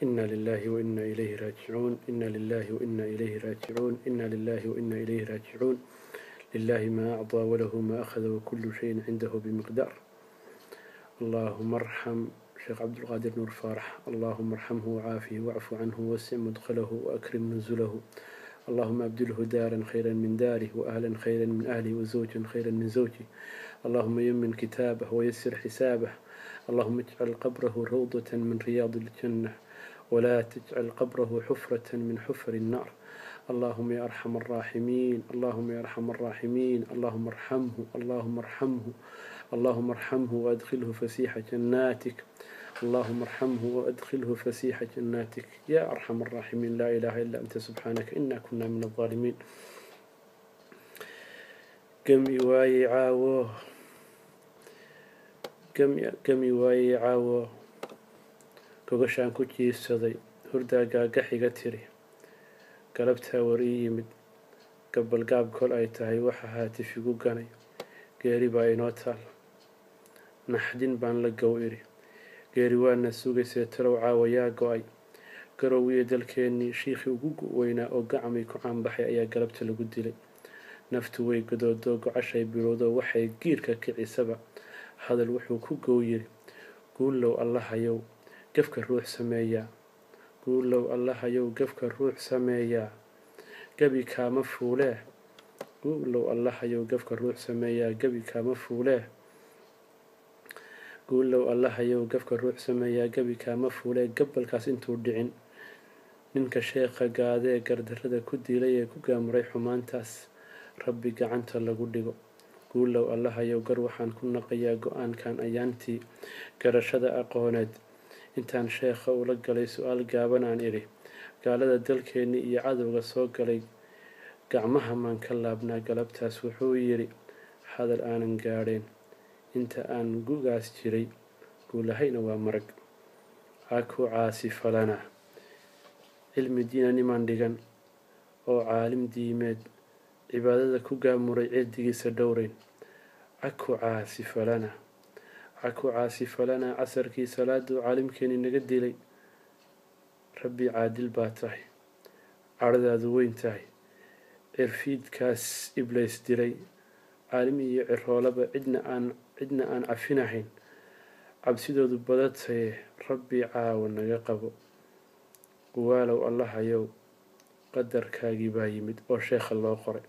Inna lillahi wa inna ilayhi raajicuun. Inna lillahi wa inna ilayhi raajicuun. Inna lillahi wa inna ilayhi raajicuun. Lillahi ma acdaa walahu ma akhada wakullu shayin cindahu bimiqdaar. Allahuma arxam Sheekh Cabdulqaadir Nuur Faarax. Allahuma arxamhu wacaafihi wacfu canhu wasic mudkhalahu waakrim nuzulahu. Allahuma abdilhu daaran khayran min daarih waahlan khayran min ahlih wazawjan khayran min zawjih. Allahuma yamin kitaabah wayasir xisaabah. Allahuma ijcal qabrahu rawdatan min riyaadi aljanna walaa tajcal qabrahu xufratan min xufari annaar. Allahuma ya arxam alraaximiin. Allahuma ya arxam alraaximiin. Allahuma arxamhu. Allahuma arxamhu. Allahuma arxamhu waadkhilhu fasiixa jannaatik. Allahuma arxamhu waadkhilhu fasiixa jannaatik ya arxam alraaximiin. Laa ilaaha illa anta subxaanaka inna kunna min aldaalimiin. Gami waayey caawo, gami waayey caawo, gogashaan ku jiifsaday, hurdaa gaagaxiga tiri, galabtaa war ii yimid, gabalgaab kol ay tahay, waxa haatif igu ganay, geeri baa inoo taal. Naxdin baan la gow idhi, geeri waana sugaysee, talow caawa yaa go-ay? Garowiyo dalkeennii shiikhii ugu weynaa oo gacmay ku caanbaxay ayaa galabta lagu dilay. Naftu way godoodoo gocashay bilowdo, waxay giirka kicisaba hadal wuxuu ku gow yiri: Guulow Allahayow gafka ruux sameeyaa, guulow Allahayow gafka ruux sameeyaa, gabi kaama fuulee. Guulow Allahayow gafka ruux sameeyaa, gabi kaama fuulee. Guulow Allahayow gafka ruux sameeyaa, gabi kaama fuulee. Gabalkaas intuu dhicin, ninka sheekha gaadee gardarrada ku dilay ee ku gaamuray xumaantaas, Rabbi gacanta lagu dhigo. Guulow Allahayow gar waxaan ku naqayaa go-aankan ayaantii garashada aqooneed intaan sheekha ula galay su-aal gaaban aan idhi: Gaalada dalkeennii iyo cadowga soo galay gacmaha maan ka laabnaa? Galabtaas wuxuu yidhi hadal aanan gaadheen inta aan gugaas jiray, guulahayna waa marag. Caku caasi falanaa, cilmi diina nimaan dhigan oo caalim diimeed, cibaadada ku gaamuray, cirdigiisa dhowrayn. Caku caasi falanaa, caku caasi falanaa, casarkii salaaduu caalimkeeni naga dilay. Rabbi caadil baa tahay, cadhadaadu weyn tahay, cirfiidkaas iblays diray caalim iyo ciroolaba cidna aan cafinahayn, cabsidoodu badataye, Rabbi caawa naga qabo. Guwaalow Allahayow qadarkaagii baa yimid oo sheekha loo qoray.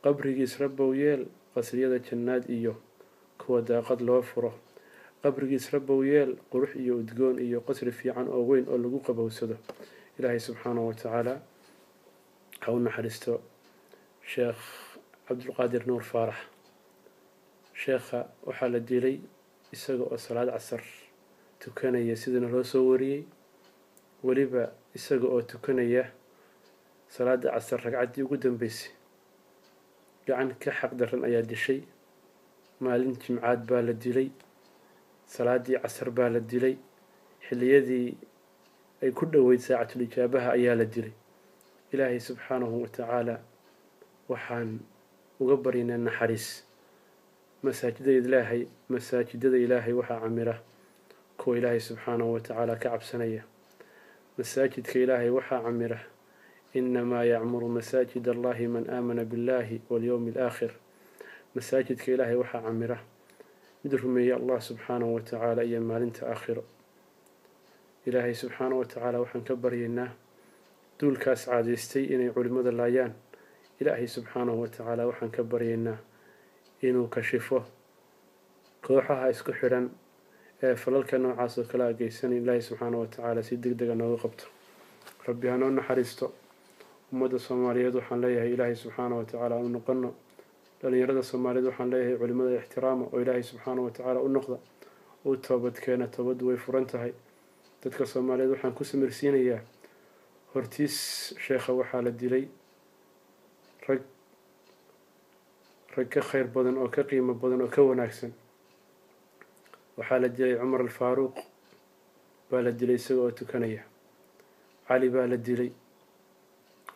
Qabrigiis Rabbow yeel qasriyada jannaad iyo kuwa daaqad loo furo. Qabrigiis Rabbow yeel qurux iyo udgoon iyo qasri fiican oo weyn oo lagu qabowsado. Ilaahay subxaanahu watacaala ha u naxariisto Sheekh Cabdulqaadir Nuur Faarax. Sheekha waxaa la dilay isaga oo salaad casar tukanaya, sidana loo soo wariyey, weliba isaga oo tukanaya salaada casar ragcaddii ugu dambeysay. Gacan ka xaq daran ayaa dishay. Maalin jimcaad baa la dilay, salaadii casar baa la dilay, xilliyadii ay ku dhoweyd saacatul ijaabaha ayaa la dilay. Ilaahay subxaanahu watacaala waxaan uga baryaynaa naxariis. Masaajidada Ilaahay, masaajidada Ilaahay waxaa camira kuwa Ilaahay subxaanahu watacaala ka cabsanaya. Masaajidka Ilaahay waxaa camira, inamaa yacmuru masaajid Allahi man aamana biاllahi walyowmi alaakhir. Masaajidka Ilaahay waxaa camira mid rumeeya Allah subxaanahu watacaala iyo maalinta aakhiro. Ilaahay subxaanahu watacaala waxaan ka baryaynaa duulkaas caadaystay inay culimmada laayaan, Ilaahay subxaanahu watacaala waxaan ka baryaynaa inuu kashifo kooxaha isku xidhan ee falalka noocaas oo kale a geysanay. Ilaahay subxaanahu watacaala si deg dega nooga qabto. Rabbi hanoo naxariisto. Ummadda Soomaaliyeed waxaan leeyahay, Ilaahay subxaanahu watacaala u noqono. Dhalinyarada Soomaaliyeed waxaan leeyahay, culimada ixtiraama oo Ilaahay subxaanahu watacaala u noqda, u toobadkeena, toobaddu way furan tahay. Dadka Soomaaliyeed waxaan ku samirsiinayaa, hortiis sheekha waxaa la dilay rag ka khayr badan oo ka qiimo badan oo ka wanaagsan. Waxaa la dilay Cumar Alfaaruuq baa la dilay isaga oo tukanaya, Cali baa la dilay,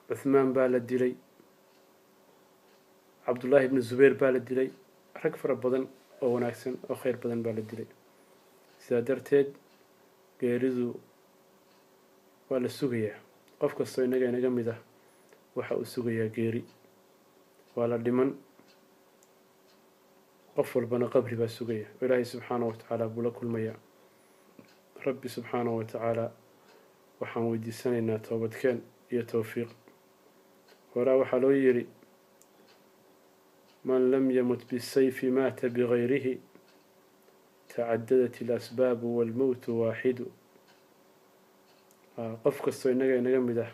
Cuthmaan baa la dilay, Cabdullaahi ibnu Zubayr baa la dilay. Rag fara badan oo wanaagsan oo khayr badan baa la dilay. Sidaa darteed geeridu Waa la sugayaa. Qof kastoo innaga inaga mid ah waxa uu sugayaa geeri, waa la dhiman, qof walbana qabri baa sugaya oo Ilaahay subxaana wa tacaala buu la kulmayaa. Rabbi subxaana wa tacaala waxaan weydiisanaynaa toobadkeen iyo towfiiq. Horaa waxaa loo yidhi: man lam yamut bisayfi maata bigayrihi, tacadadat alasbaabu waalmowtu waaxidu. Qof kastoo innaga inaga mid ah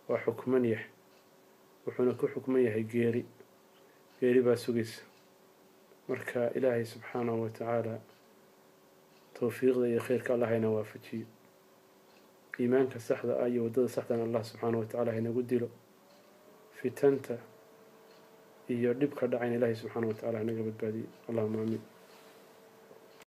waa xukman yahay, wuxuuna ku xukman yahay geeri. Geeri baa sugaysa. Marka Ilaahay subxaanahu wa tacaala towfiiqda iyo khayrka Allah hayna waafajiyo, iimaanka saxda ah iyo waddada saxdana Allah subxaanahu wa tacala haynagu dilo, fitanta iyo dhibka dhacayna Ilaahay subxaanahu wa tacala hanaga badbaadiyo. Allahuma aamiin.